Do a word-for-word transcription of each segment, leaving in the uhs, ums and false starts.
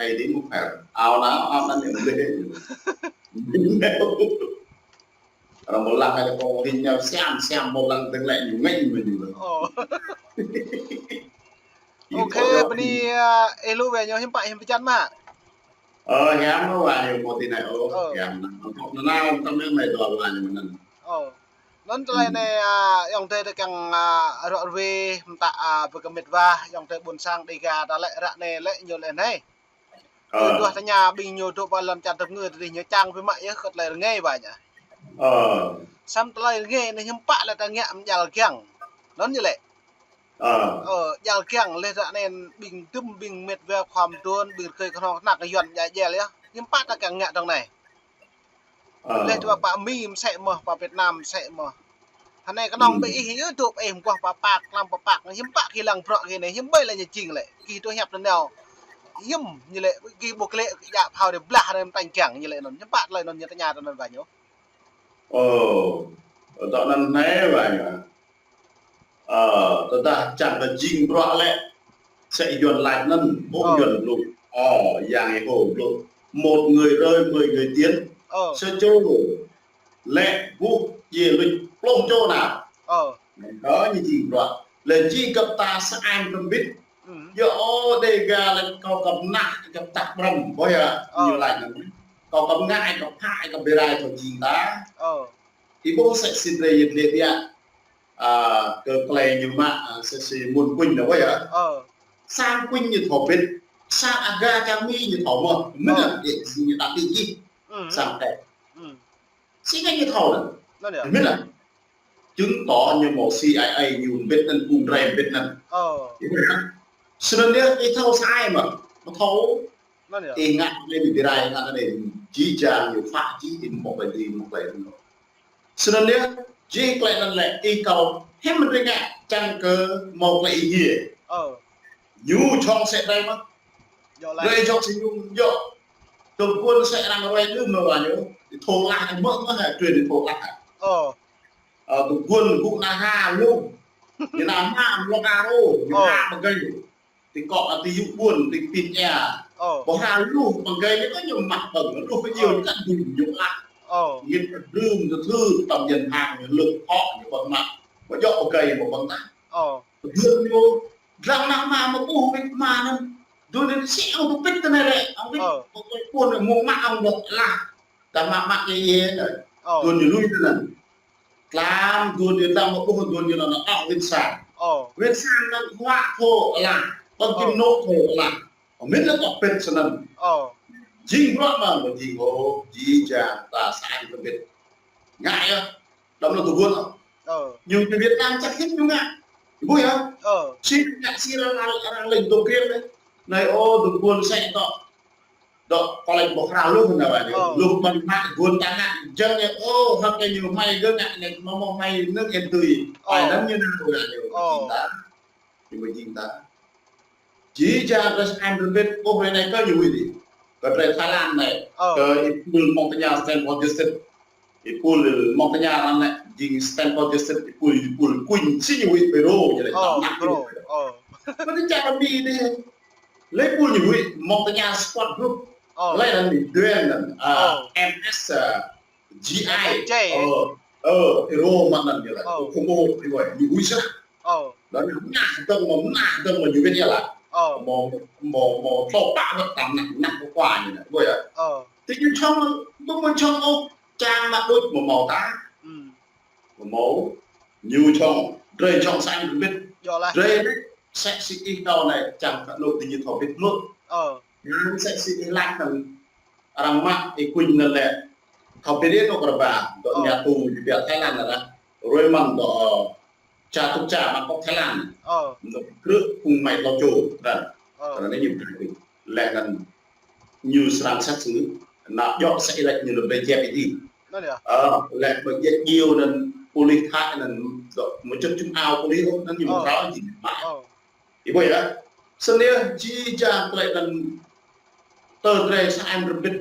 ai đi một phe. Ao na, ao na ñu lĕ. Arăng ƀu lăng ai kơ hin ñu siam, siam ƀu lăng tơ̆ng lĕ ñu ngă mơ̆n ñu. Ơ. Ih, ok, ih, bơni, a, ih lu wai ñu hiư̆m pă hiư̆m pơčan mă. Ơ, hiam lu wai ñu mơ̆ tui anai, ơ, ơ, hiam na. Kâo na, na, kâo na mai dua wai ñu mơ̆n. Ơ. Anŭn tơlơi anai, a, ayŏng adơi ta kiăng, a, rŏ ruai mơta, a, pơkơmĭt wa, ayŏng adơi ƀôn sang Dega ta lĕ ră anai lĕ ñu lĕ anai. Ơ. Tui duah tơña ƀing ñu dŏ ƀơi lŏn čar tơpơngư tơdơi ñu čang biă mă yơh kơ tơlơi rơngai wa ñu. Ơ. Samơ̆ tơlơi rơngai anai hiư̆m pă lĕ ta ngă mơ̆ng djăl kiăng. Anŭn ñu lĕ. Ơ. Ơ, djăl kiăng lĕ ră anai ƀing dŭm ƀing mĕt wa khua mơdôn ƀing rơkơi kơhnâo kơnăk Yuan djăl djăl yơh. Hiư̆m pă ta kiăng ngă dong anai. Ơ. Lĕ tơwa pă Mi mơsĕ mơ̆n, pă Việt Nam mơsĕ mơ̆n. Hơnai kơnơ̆ng ƀing ih yơh dŏ ƀing ih mơguah pă păk, tlam pă păk, hiư̆m pă gih lăng bruă gih anai, hiư̆m ƀơi lĕ ñu jing lĕ. Gih dŏ hiăp tơ nao. Hiư̆m ñu lĕ, gih ƀu klĕ, djă phao dih blah anai mơtañ kiăng ñu lĕ anŭn. Hiư̆m pă tơlơi anŭn ñu tơña tơ anŭn wa ñu. Ơ, tơ anŭn anai wa ñu. Ơ, tơdah čang kơ jing bruă lĕ, sĕ Yuan laĭ anŭn, ƀu Yuan blŭ. Ơ, Yang Yêhôwa blŭ. Một người rơi, mười người tiến. Ơ. Sa čô lĕ ƀuh djai luč pluh čô nao. Ơ. Anŭn kơ ñu jing bruă. Lĕ jing gơ̆p ta sa ai hrŏm hơbĭt. Yơh, ơ, Dega lĕ kâo gơ̆p nah, gơ̆p tah ƀrăm, ƀuh yơh, ñu laĭ anŭn. Kâo gơ̆p ngă, gơ̆p phă, gơ̆p bơrai kâo jing ta. Ơ. Ih ƀuh sĕ sĭt rai yơh lĕ biă. A, kơ tơlơi ñu mă, a, sĕ sĭt mŭn kuñ nao wai yơh. Ơ. Sang kuñ ñu thâo bĭt, sang aga čang Mi ñu thâo mơ̆n. Mơ̆n yơh, ih sĭt ñu đa ti jih. Sang tĕ. Sĭt ñu thâo anŭn. Mơ̆n yơh. Chứng tỏ ñu mơ̆ C I A ñu bĭt anŭn, kŭng rai bĭt anŭn. Ơ. Ih ƀuh yơh. Snăn yơh, ih thâo sa ai mơ̆. Mơ̆ thâo. Ih ngă anai ƀu rai, ngă anai jih jang ñu phă jih ih mơ̆ ƀai dih mơ̆ ƀai dih. Snăn yơh, jih klĕ anŭn lĕ, ih kâo hiư̆m mơ̆n rai ngă, čang kơ mâo klĕ ih hia. Ơ. Ñu čŏng sĕ rai mơ̆n. Yơh laih. Rai čŏng sĕ ñu, yơh. Tơguan sĕ arăng ruai đưm nao wa ñu. Ih thâo lah, ih mơ̆ mơ̆ ha, tui ih thâo lah. Ơ. Ơ, tơguan gŭ nao ha lu. Ñu nao mă mlŏk arô, ñu ha pơgơi. Ti kŏ, ti yŭ ƀuôn, ti pĭt ia. Ơ. Ƀu ha lu pơgơi anai kơ ñu mă ƀơ̆ng, lu kơ iâu kăn dŭm ñu mă. Ơ. Ngĭt đưm tơthưr, tơm jăn hăng ñu lơ̆k hŏ ñu ƀơ̆ng mă. Ƀu djơ̆ pơgơi ƀu ƀơ̆ng tah. Ơ. Dơ̆ng ñu, dlăng nao mă mă ƀuh mĕt mă anŭn. Dŭn anŭn sĭ ŏng tŭ pĭt tơ anai lĕ, ŏng pĭt. Ơ. Ƀu kơ ƀuôn mơ̆ mă ŏng ƀu lah. Ta mă mă kơ yơh anai. Ơ. Dŭn ñu lui tơ anŭn. Tlam dŭn ñu tlam ƀuh dŭn ñu anŭn ŏk Việt San. Ơ. Việt San anŭn huă thâo lah. Ƀơ̆ng kim nŏ thâo lah. Mĭn lĕ tŏk pĭt snăn. Ơ. Jing bruă mơ̆n, jing ôh, jih jang ta sa ai hrŏm hơbĭt. Ngă yơh. Đăm lŏ tơguan ôh. Ơ. Ñu kơ Việt Nam čăk hĭn ñu ngă. Ih ƀuh yơh. Ơ. Sĭt ngă sĭt arăng, arăng, arăng lĕ dŏ kiăng lĕ. Anai ôh, tơguan sĕ tŏ. Dŏ, kâo lĕ ƀu krao lu nao wa ñu. Ơ. Lu ƀơ̆ng mă guan ta ngă, jing ñu, ơ, hơ̆k kơ ñu hmai gơ̆ ngă, ñu mơ̆ mơ̆ hmai nơ̆ng ĕn tui. Ơ. Pai anŭn ñu nao wa ñu. Ơ. Jing ta. Ñu mơ̆ jing ta. Jih jang kơ sa ai hrŏm hơbĭt, ƀuh rai anai kơ ñu huĭ dih. Kơ drơi Thái Lan anai. Ơ. Kơ ih pul mơ̆ng tơña Stanford Justice. Ih pul mơ̆ng tơña arăng anai, jing Stanford Justice, ih pul, ih pul kuñ sĭ ñu huĭ Pêrô, ñu lĕ. Ơ, tơm năk Pêrô. Ơ. Kơ tơña kơ Mi dih. Lĕ pul ñu huĭ, mơ̆ng tơña Squad Group. Ơ. Lĕ anŭn duen anŭn, a, ơ, M S, a, G I. Ơ, ơ, Pêrô mă anŭn ñu lĕ. Ơ. Khủng bố, ñu huĭ, ñu huĭ sah. Ơ. Đa ñu mơnah dơ̆ng mơ̆, mơnah dơ̆ng mơ̆ ñu wĭt yơh lah. Ơ. Mơ̆, mơ̆, mơ̆ tlâo pă wơ̆t tơm năk, năk kơ khua ñu anai. Ƀuh yơh. Ơ. Ti ñu čŏng, ƀu mơ̆ čŏng ôh, čang mă đôč mơ̆ mâo ta. Mơ̆ mâo, ñu čŏng, drơi čŏng sa ai hrŏm hơbĭt. Yơh lah. Drơi anai, sĕ sĭ ih kâo anai, čang kơ anŏ ti ñu thâo hơbĭt mơ̆. Ơ. Ñu sĕ sĭ ih laĭ anŭn, arăng mă ih kuñ anŭn lĕ. Thâo hơbĭt ih anŏ kơrơba, dŏ ñu tŭ, ñu pia Thái Lan anŭn lah. Ruai mơ̆n dŏ, ơ, ča tŭk ča mă kŏk Thái Lan. Ơ. Dŏ krư̆ phung hmai tlâo čô, anŭn. Ơ. Kơ anai ñu pia kuñ. Lĕ anŭn ñu srăng sat sĭ, nao djŏ sĕ ih laĭ ñu lĕ brơi jep ih dih. Anŭn yơh. Ơ, lĕ brơi jep iâu anŭn pôlis Thái anŭn, dŏ, mơ̆ čŭt čŭm ao pôlis ôh, anŭn ñu mơ̆ krao jing mă. Ơ. Ih ƀuh yơh. Snăn yơh, jih jang klĕ anŭn tơdrơi sa ai hrŏm hơbĭt.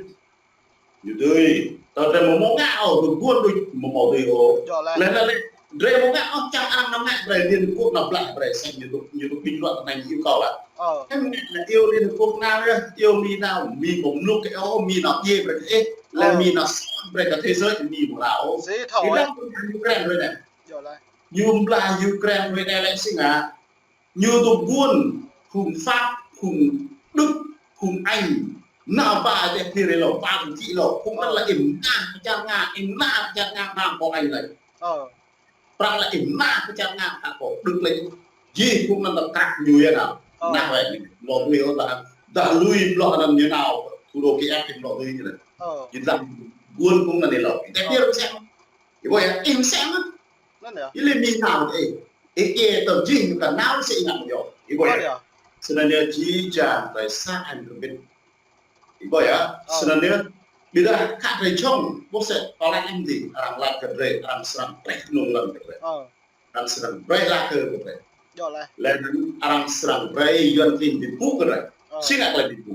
Ñu dưi, tơdrơi mơ̆ mâo ngă ôh, tơguan đôč mơ̆ mâo dưi ôh. Yơh lah. Lĕ, lĕ, lĕ. Drei ƀu ngă ôh, čang arăng anăm ngă brei Liên Hợp Quốc nao blah brei, xem ñu tŭ, ñu tŭ bình luận anai ñu kâo lah. Ơ. Hăng ngă lĕ iâu Liên Hợp Quốc nao yơh, iâu Mi nao, Mi ƀu mluk kơ ôh, Mi nao djiê brei kơ ih, lĕ Ơ. Mi nao sơ̆ brei kơ thế giới, Mi ƀu nao ôh. Sĭt thâo. Ih lăng pơ Ukraine brei anai. Yơh lah. Ñu blah Ukraine brei anai lĕ si ngă. Ñu tŭ ƀuôn phung Pháp, phung Đức, phung Anh, nao ba tĕ phi rê lô, ba phung kĭ lô, phung anŭn Ơ. Lĕ ih mơnah pơ čar Nga, ih mơnah pơ čar Nga, ba kơ Anh lĕ. Ơ. Prăng lĕ ih mơnah pơ čar Nga, ba kơ Đức lĕ. Jih phung anŭn tơkrah ñu yơh nao. Ơ. Nah lĕ, lŏ lui ôh dah, dah lui bloh anŭn ñu nao, thủ đô Kiev ñu lŏ lui ñu lĕ. Ơ. Jih dah ƀuôn phung anŭn lĕ lŏ. Tĕ phi Ơ. Rê mơsĕ. Ih ƀuh yơh, ih mơsĕ mơ̆n. Anŭn yơh. Ih lĕ Mi nao tĕ. Ih, ih tơl jih ñu kơ nao sĭt ngă mơ̆ yơh. Ih ƀuh yơh. Anŭn yơh. Snăn yơh jih jang tơlơi sa anŭn kơ ƀĭt. Ih ƀuh yơh. Ơ. Snăn yơh. Ƀiădah kơ drei čŏng, ƀuh sĕ, tơlơi anŭn dih, arăng laĭ kơ drei, arăng srăng prĕh nung lăn kơ drei. Ơ. Arăng srăng brei laĭ kơ drei. Yơh lah. Lĕ anŭn arăng srăng brei Yuăn klin bi pŭ kơ drei. Ơ. Si ngă tơlơi bi pŭ.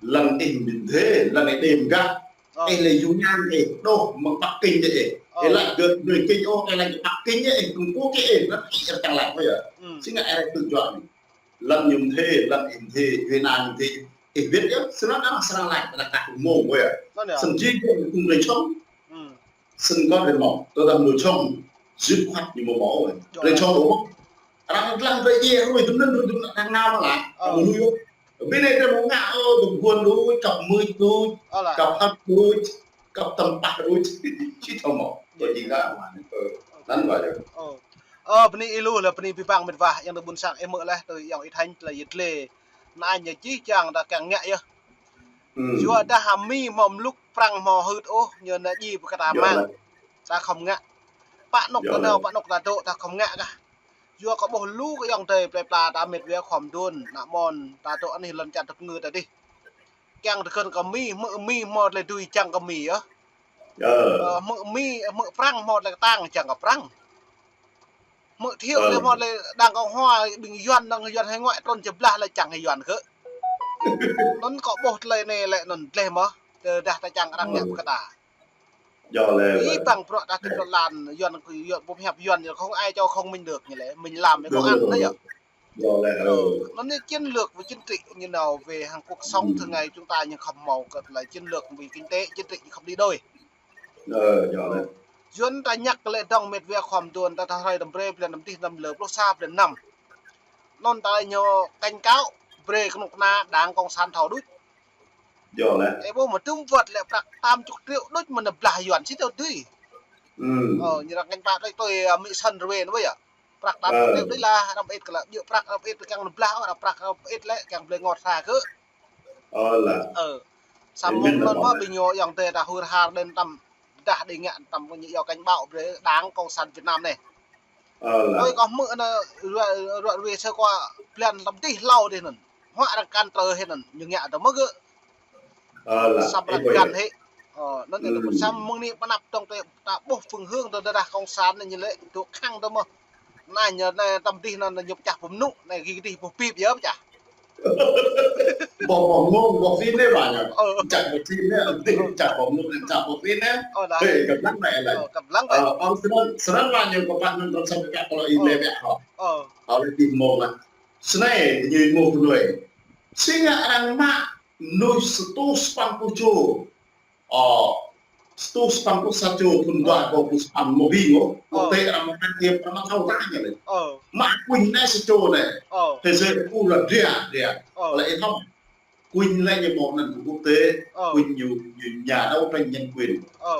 Lăng ih ƀĭn thê, lăng ih đêm gah. Ơ. Ih lĕ Yunan ih, đôč mơ̆ng Bắc Kinh ih. Ơ. Ih lăng gơ̆ đuĕ Kinh ôh, ih lăng Bắc Kinh ih, Trung Quốc ih, lăng ih čang lăng ôh yơh. Ư. Si ngă ih tŭ juă anai. Lăng ñu thê, lăng ih thê, Yunan thê. Ih wĭt yơh, snăn anŭn srăng lăng, lăng kah mông ôh yơh. Anŭn yơh. Snăn jih jang phung drei čŏng. Ư. Snăn kơ drei mơ̆, tơdah mơ̆ čŏng, dứt khoát ñu mơ̆ mơ̆ ôh. Yơh. Drei čŏng ôh. Arăng lăng drei djiê, rui tŭm anŭn, rui tŭm anŭn, arăng nao mơ̆ lah. Ơ. Arăng lui ôh. Ƀiădah drei mơ̆ ngă, ơ, tŭ ƀuôn lui, kăp mưč lui, Ơ lah. Kăp hăp lui, kăp tơmpah lui. Či thâo mơ̆. Tơ jing ngă mơ̆n, ơ, anŭn ƀă yơh. Ơ. Ơ, bơni ih lu lah, bơni abih bang mĕt wa, ayŏng adơi ƀuôn sang ih hmư̆ laih, tui ayŏng Y Thanh, tơlơi yit lĕ. Anai ñu jih jang ta kiăng ngă yơh. Ư. Yua dah hă Mi hmâo mluk, Prăng hmâo hưt ôh, ñu nao djiê pơ kơ ta mơ̆ng. Yơh lah. Ta khŏm ngă. Pă anŏ ta nao, pă anŏ ta dŏ, ta khŏm ngă kah. Yua kơ ƀuh lu kơ ayŏng adơi plei pla ta mĕt wa khŏm đuôn, nă mơ̆n, ta dŏ anih lŏn čar tơpơngư ta dih. Kiăng tơkơn kơ Mi, hmư̆ Mi hmâo tơlơi dưi čang kơ Mi yơh. Ơ. Ơ, hmư̆ Mi, hmư̆ Prăng hmâo tơlơi kơtang čang kơ Prăng. Hmư̆ Thiệu lĕ hmâo tơlơi Đảng Cộng Hòa, ƀing Yuăn, Đảng Yuăn hải ngoại trŭn či blah lĕ čang kơ Yuăn kơ. Anŭn kơ ƀuh tơlơi anai lĕ anŭn dleh mơ̆, tơdah ta čang arăng ngă pơ kơ ta. Yơh lĕ. Ih bang bruă ta tŭ lŏn lan, Yuăn, Yuăn, pơhiăp Yuăn, không ai cho không mình được ñu lĕ, mình làm thì không ăn đó yơh. Yơh lĕ, ơ. Anŭn ñu chiến lược và chính trị như nào về hàng cuộc sống thường ngày chúng ta ñu khŏm hmâo kơ tơlơi chiến lược về kinh tế, chính trị ñu khŏm đi đôi. Ơ, yơh lĕ. Yuăn ta ñăk lĕ dŏng mĕt wa khŏm đuôn ta, ta hrơi tơm brơi blan năm dih năm lơ pluh sa blan năm. Anŭn ta ñu cảnh cáo brơi kơnuk kơna Đảng Cộng sản thâo đôč. Yơh lĕ. Ơ, ƀuh mơ̆ tŭm wơ̆t lĕ prăk tám chục triệu đôč mơ̆n blah Yuăn si thâo dưi. Ư. Ơ, ñu arăng cảnh báo tui tui, ơ, Mi săn rơwen ƀuh yơh. Prăk tám chục triệu đôč lah, arăng ƀĭt kơ lah, djơ̆ prăk arăng ƀĭt kiăng blah, arăng prăk arăng ƀĭt lĕ, kiăng blơi ngot sa kơ. Ơ lah. Ơ. Samơ̆ anŭn mơ̆ ƀing ñu ayŏng adơi ta hur har đen tăm, dah đĭ ngă tăm ñu yua cảnh báo brơi Đảng Cộng sản Việt Nam anai. Ơ lah. Ơi, kâo hmư̆ anŭn ruă, ruă ruê sơ kơ blan tơm dih hlâo dih anŭn. Huă arăng kăn trơ hĭ anŭn, ñu ngă tơ mơ̆ gơ̆. Ơ lah. Samơ̆ arăng kăn hĭ. Ơ, anŭn tơ ƀuh samơ̆ mơ̆ng anai pơ anăp tŏng tơ ta ƀuh phương hướng tơ dah Cộng sản anai ñu lĕ dŏ khăng tơ mơ̆. Anai ñu anai tơm dih anŭn ñu pơčah pơmnŭ, anai gih dih ƀuh pip yơh pơčah. Ƀuh, ƀuh mông, ƀuh phim anai mă ñu. Ơ. Čang ƀuh phim anai, ơ, čang ƀuh mông, čang ƀuh phim anai. Ơ, dah. Ê, kăp lăng anai lah. Ơ, kăp lăng anai. Ơ, ƀơ̆ng snăn, snăn mă ñu kơ pă anŭn tơm samơ̆ kơ tơlơi ih lĕ ƀiă hŏ. Ơ. Tơlơi ih mông lah. Snei, ñu mông kơ nuai. Si ngă arăng mă, nuai sa rơtuh sapăn pluh čô. Ơ, sa rơtuh sapăn pluh sa čô thŭn dua rơbâo pluh sapăn mơ̆ ƀing ôh, quốc tế arăng mă can thiệp arăng mă thâo ta ñu lĕ. Ơ. Mă kuñ anai sa čô anai. Ơ. Thế giới ƀuh lah dria, dria. Ơ. Lĕ ih thâo. Kuñ lĕ ñu mơ̆ anŭn kơ quốc tế, ơ, kuñ ñu, ñu nhà đấu tranh nhân quyền. Ơ.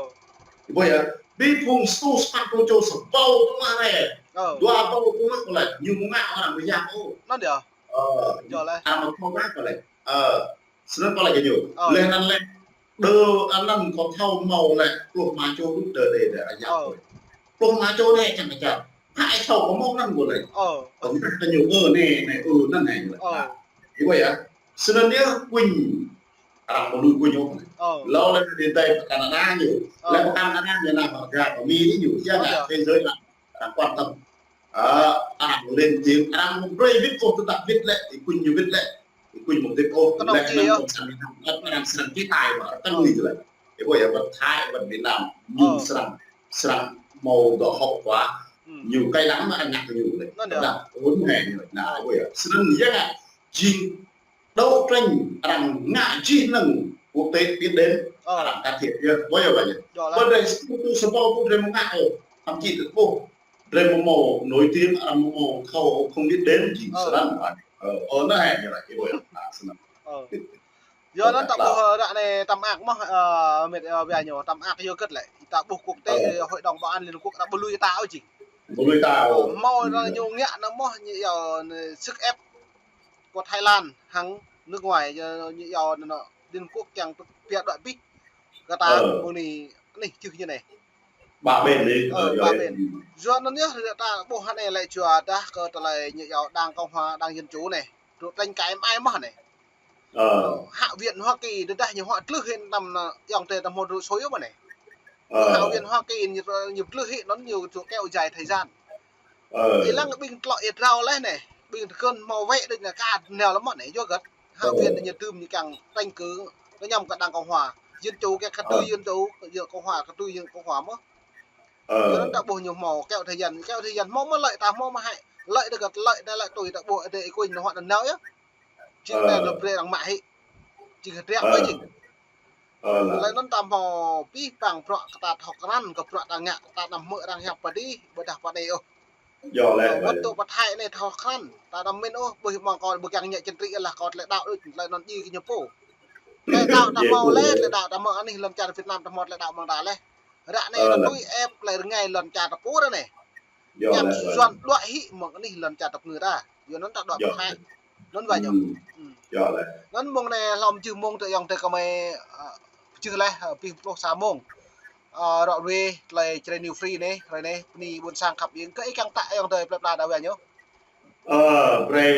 Ih ƀuh yơh, ƀing phung sa rơtuh sapăn pluh čô sa rơbâo tơlơi rĕ. Ơ. Dua rơbâo tơlơi lĕ, ñu mơ̆ ngă arăng mơ̆ yap ôh. Anŭn yơh. Ơ. Yơh lĕ. Arăng mơ̆ thâo ngă kơ lĕ. Ơ. Snăn pơlai kơ ñu. Ơ. Leh anăn lĕ. Đơ anăn kâo thâo mâo lĕ, pluh rơma čô đôč đơ đe đe ayăt. Ơ. Pluh rơma čô đe čang kơ čang. Hă ih thâo kơ mâo anăn kơ lĕ. Ơ. Kâo mă kơ ñu, ơ, anai, anai, ơ, anăn anai lĕ. Ơ. Ih ƀuh yơh. Snăn yơh kuñ. Arăng ƀu lui kuñ ôh. Ơ. Lŏ lĕ đi tơi pơ Canada ñu. Ơ. Lĕ pơ Canada ñu nao hơga kơ Mi ñu. Yơh. Ơ, ngă yơh. Thế giới là arăng quan tâm. Ơ, arăng lên tiếng, arăng brơi wĭt ôh, tơdah wĭt lĕ, ih kuñ ñu wĭt lĕ. Ih kuñ mục đích ôh, kơnơ̆ng lĕ či anăn yơh. Cộng sản Việt Nam, arăng srăng chế tài mă, arăng kăn lui lĕ. Ih ƀuh yơh, wơ̆t Thái, wơ̆t Việt Nam, ñu srăng, srăng hmâo dŏ hậu quả. Ư. Ñu kơnang mă ngă ñu lĕ. Anŭn yơh. Đa, ôn hĕ ñu lĕ. Anŭn, ơ, ơi, snăn yơh ngă jing đấu tranh arăng ngă jih năng quốc tế biết đến, ơ, arăng can thiệp yơh. Ơi, ơi, ơi. Yơh lĕ. Ƀơi anai, tu, tu, sa ƀâo tu drei mơ̆ng ngă, ơ, thậm chí kơ ƀuh drei mơ̆ hmâo nổi tiếng, arăng mơ̆ hmâo thâo không biết đến jing, ơ, snăn, ơ. Ơ, ơ, anŭn hĕ ñu lĕ, ơi, ơi. Anŭn snăn. Ơ. Yua anŭn ta ƀuh, ơ, ră anai ta mơak mơ̆n, ơ, mĕt, ơ, ƀiă ñu, ta mơak yua hơget lĕ. Ta ƀuh quốc tế, ơ, Hội đồng Bảo an Liên Hợp Quốc ta ƀu lui ta ôh jing. Ƀu lui ta ôh. Ơ, hmâo, ơ, ñu ngă anŭn mơ̆n, ñu yua, ơ, sức ép của Thái Lan hăng nước ngoài, yua, ñu yua anŭn, Liên Hợp Quốc kiăng pia đuaĭ abih kơ ta, ơ, mơ̆ng anai, anai čih ñu anai. Ba bên đi, ơ, ơ, ba bên. Yua anŭn yơh, ta ƀuh anai lĕ jua dah kơ tơlơi ñu yua Đảng Cộng hòa, Đảng Dân chủ anai. Tru tranh cãi mãi mơ̆n anai. Ơ. Hạ viện Hoa Kỳ, tơdah ñu hua tlưh hĭ năm anai, yŏng tê ta hmâo tru sui mơ̆n anai. Ơ. Hạ viện Hoa Kỳ ñu, ñu tlưh hĭ anŭn ñu tru kéo dài thời gian. Ơ. Ih lăng ƀing tlŏ ia drao leh anai, ƀing tơkơn hmâo wĕ đôč anai ka nao lăm mơ̆n anai, yua hơget. Ơ. Hạ viện ñu tơm ñu kiăng tranh cử, kơ ñăm kơ Đảng Cộng hòa. Dân chủ kơ, kơ tui, ơ, Dân chủ, Cộng hòa, kơ tui Cộng hòa mơ̆n. Ơ. Yua anŭn ta ƀuh ñu hmâo kéo thời gian, kéo thời gian hmâo mơ̆ lợi ta hmâo mơ̆ hại. Lợi ta gơ̆t lợi ta lợi tui ta ƀuh ơi, tui ih kuñ anŭn hua anŭn nao yơh. Jing, ơ, ta lŏm brơi arăng mă hĭ. Jing hơdră, ơ, mơ̆ jing. Ơ, lă. Laih anŭn ta hmâo abih bang bruă kơ ta thâo krăn, kơ bruă ta ngă, ta anăm hmư̆ arăng hiăp pơ adih, ƀôdah pơ anai ôh. Yơh lĕ, ơ, wơ̆t tŭ pơ Thái anai thâo krăn, ta anăm min ôh, ƀuh mơ̆ng kâo ƀu kiăng ngă čơntrĭ lah kâo tơlơi đaŏ đôč, tơlơi anŭn djai kơ ñu pô. Tơlơi đaŏ ta hmâo leh, tơlơi đaŏ ta hmâo anih lŏn čar Việt Nam ta hmâo tơlơi đaŏ mơ̆ng ta leh. Ră anai, ơ, ta lĕ, tui ep tơlơi rơngai lŏn čar ta pô ră anai. Yơh, kiăng lĕ, ơ, Yuan đuaĭ hĭ mơ̆ng anih lŏn čar ta pơngư ta. Yua anŭn ta đuaĭ pơthâo. Anŭn wơ̆t ñu. Ư. Ư. Yơh lĕ. Anŭn mơ̆ng anai hlâo mơjưh mông tơ yŏng tơ kơmơi, ơ, mơjưh leh, ơ, abih pluh sa mông. Ơ, ră ruai tơlơi Jrai New Free anai, hrơi anai, bơni ƀôn sang khăp ƀing. Kơ ih kiăng tă yŏng tơ plơi pla đa wơ̆t ñu. Ơ, brơi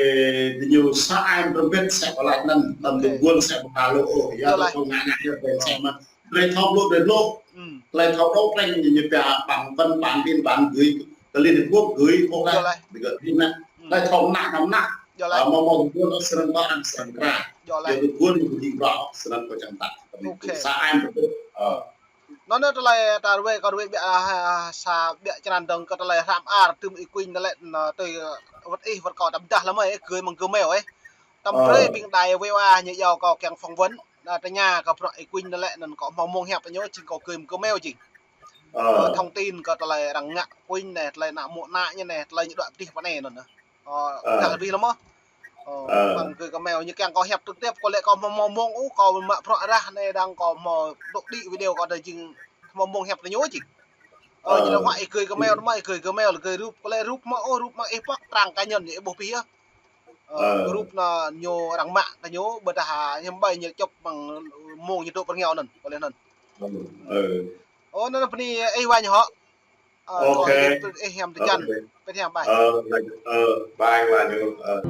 diñu sa ai rơbet sĕ pơlač anŭn, anŭn, ơ, dơ̆ng ƀuôn sĕ pơkă lu ôh, yua, yơh lĕ, tơl thâo ngă ngă yơh brơi sĕ mơ̆n. Brơi thâo blŭ, brơi blŭ. Ư. Tơlơi thâo đấu tranh ñu pia bằng văn bản, biên bản gửi kơ Liên Hiệp Quốc gửi ôh lah. Yơh lĕ. Brơi gơ̆ hĭ anŭn. Ư. Tơlơi thâo mơnă, thâo mơnă. Yơh lĕ. Ơ, hmâo, hmâo dơ̆ng ƀuôn ôh snăn ƀă arăng srăng krah. Yơh lĕ. Yua dơ̆ng ƀuôn ñu jing ƀă ôh snăn kâo čang tă. Ôkê. Sa ai rơbet. Ơ. Anŭn tơlơi ta ruai kơ ruai ƀiă, ơ, sa ƀiă črăn dơ̆ng kơ tơlơi hrăm ar tơm ih kuñ anŭn lĕ, anŭn tui, ơ, wơ̆t ih wơ̆t kâo ta pơdah lăm ih, gửi mơ̆ng Gmail ih. Tơm, ơ, brơi ƀing đài VOA ñu yua kâo kiăng phỏng vấn, anŭn tơña kơ bruă ih kuñ anŭn lĕ, anŭn kâo hmâo mông hiăp ñu, jing kâo gửi mơ̆ng Gmail jing. Ơ. Ơ, thông tin kơ tơlơi arăng ngă kuñ anai, tơlơi ană mơ̆ ană ñu anai, tơlơi ñu đuaĭ pơdih pơ anai anŭn. Ơ, ơ, dah abih lăm mơ̆. Ơ, ơ, mơ̆ng gửi Gmail ñu kiăng kâo hiăp trực tiếp, kâo lĕ kâo hmâo, hmâo mông ôh, kâo mă bruă rah anai đang kâo hmâo dŏ đĭ video kâo tơ jing hmâo mông hiăp tơ ñu jing. Ơ, ơ, ñu anŭn huă ih gửi Gmail, anŭn mơ̆ ih gửi Gmail, gửi rup, kơ lĕ rup mơ̆ ôh, rup mơ̆ng ih pŏk trang cá nhân ñu ih ƀuh abih yơh. Ơ, ơ, rup anŭn ñu arăng mă kơ ñu, ƀôdah hiư̆m ƀai ñu čŏp mơ̆ng mông ñu dŏ pơ rơngiao anŭn, kơ lĕ anŭn. Ơ, ơ. Ơ, anŭn bơni ih wơ̆t ñu hŏ. Ơ, ôkê. Ơ, ih, ih hiam tơjan. Ôkê. Pơhiam ƀai. Ơ, ơ, ƀai wơ̆t ñu, ơ.